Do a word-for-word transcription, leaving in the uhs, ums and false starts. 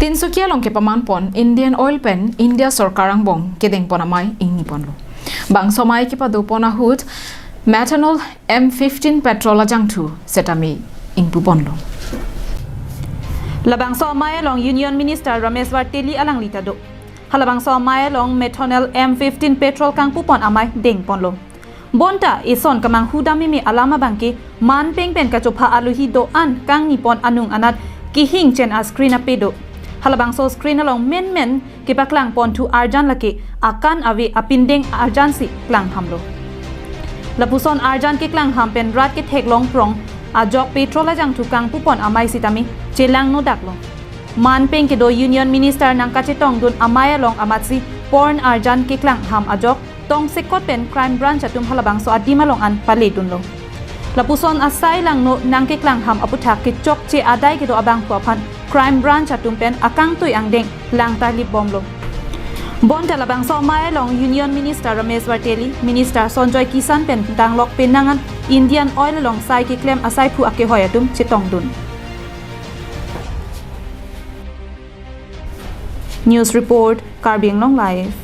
Tinsukia along kepaman pon Indian Oil pen India Sorkar angbong kedeng pon amei ingni ponlo. Bangso amei kepado pon ahut methanol M fifteen petrol ajangthu setame ingpu ponlo. Labangso amei along Union Minister Ramesh Varteli alangli ta do. Halabangso amei along methanol M fifteen petrol kangpu pon amei deng ponlo. Bonta eson kemanghu dam meme alam abangke manpeng pen kachopha aluhi do-an kangni pon anung anat kehing chen a screen ape do. Halabangso screen along menmen kepaklang ponthu arjan lake akan ave apindeng arjan si klang hamlo. Lapuson arjan keklang ham pen rat ketheklong prong ajok petrol ajangthu kangpu pon amei sitame chelangno daklo. Manpeng kedo Union Minister nangkachetongdun amei along amatsi porn arjan keklang ham ajok tongsekot pen Crime Branch atum halabangso adim along an paledunlo. Lapuson asai langno nangkeklang ham aputhak kechokche adai kedo abangphu aphan Crime Branch atum pen akangtui angdeng langta lip bomlo. Bonta labangso amei along Union Minister Ramesh Varteli, Minister Sanjoy Kisan pen tanglok penang an Indian Oil along sai keklem asaiphu akehoi atum chetongdun. News report, Karbi Anglong Live.